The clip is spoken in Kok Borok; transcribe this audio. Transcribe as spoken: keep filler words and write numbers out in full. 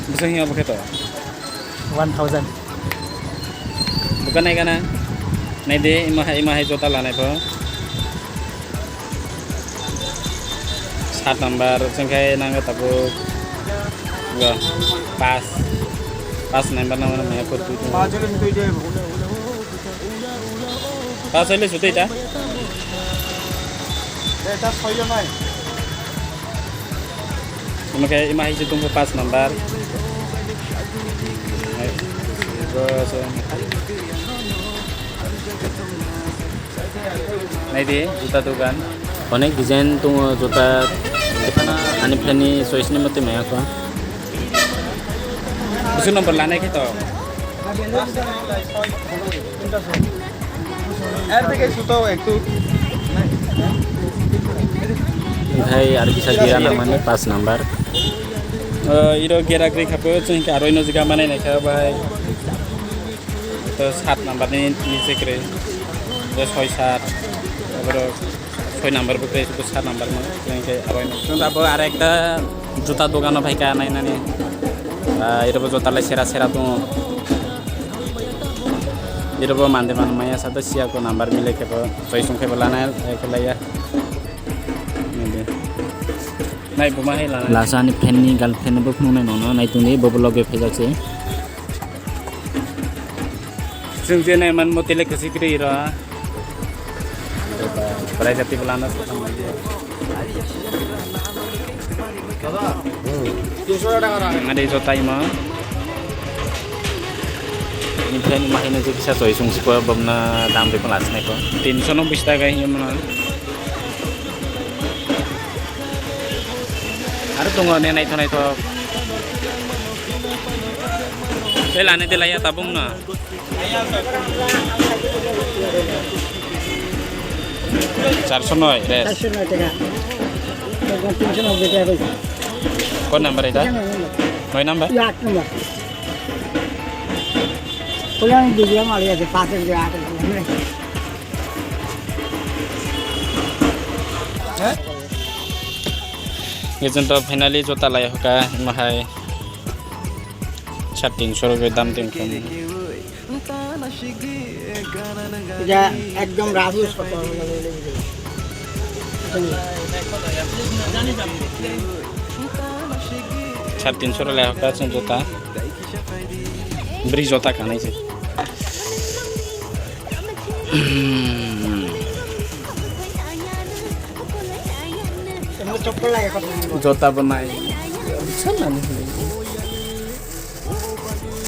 Bwswk hiya bwkhe to? One thousand. Buka nai gana. Nai de, ima hai, ima hai jota lanai pho. Sat number, chwng khai nang tabuk. Go. Pas. Pas number nang maya pho tu. Pas hoile sutwi ta? Eta soyo nai. Omo khe ima hai se tongkha pas number. Nai di, juta dogan. Onek design tongo juta. Ani phlani choice ni mote maya kho. Bisu number lanai khe to. Hai, ar kisa gira nangmani pas number. O, iro gira gri khapo, chwng khe aro ino jaga manai naikha bai. To sat number ni niche kwrwi. To soi sat. Taboro soi number bo kwrwi, to sat number mo. Chwng khe aro ino. Chwng abo ar ekta juta dogano phaikha nainani. Ah, iro bo juta lai sera sera tongo. Iro bo mande man maya sata siya ko number mile khe bo. Soi sung khe bo lana khe laya. Nai buma hai lana. Lasa ni friend ni girlfriend bo phunuknai nono nai tongdi bo vlog o phaijak se. Chwng je nai man mo tele kwswi kwrwi ro. Bwrai jati bo lana. Ada jota ima. Ini friend ima hino je kisa soi sung siko bomna dam de pala asnai ko. Tinso no bis taka hino mana. Aro tongo ne naithok naithok. Tei lani de laya tabung no. Charso noi, res. Charso noi taka. Tokon tinso nobboi taka bai. Kon number eta? Tinso nobboi. Noi number? Iya, aat number. Pulang video mali aja, pas aja, aat aja. Hah? Ngejento finally jota lai hoka, mahai. Sat tinso rupiah dam tengkha. এটা একদম রাজু সত্য। Sat tinso rupiah lai hoka chwng jota. Bri jota kanai se. এমনি চপ্পল লাগে কত সুন্দর। Jota bo nai. Bisan nani hwnwi.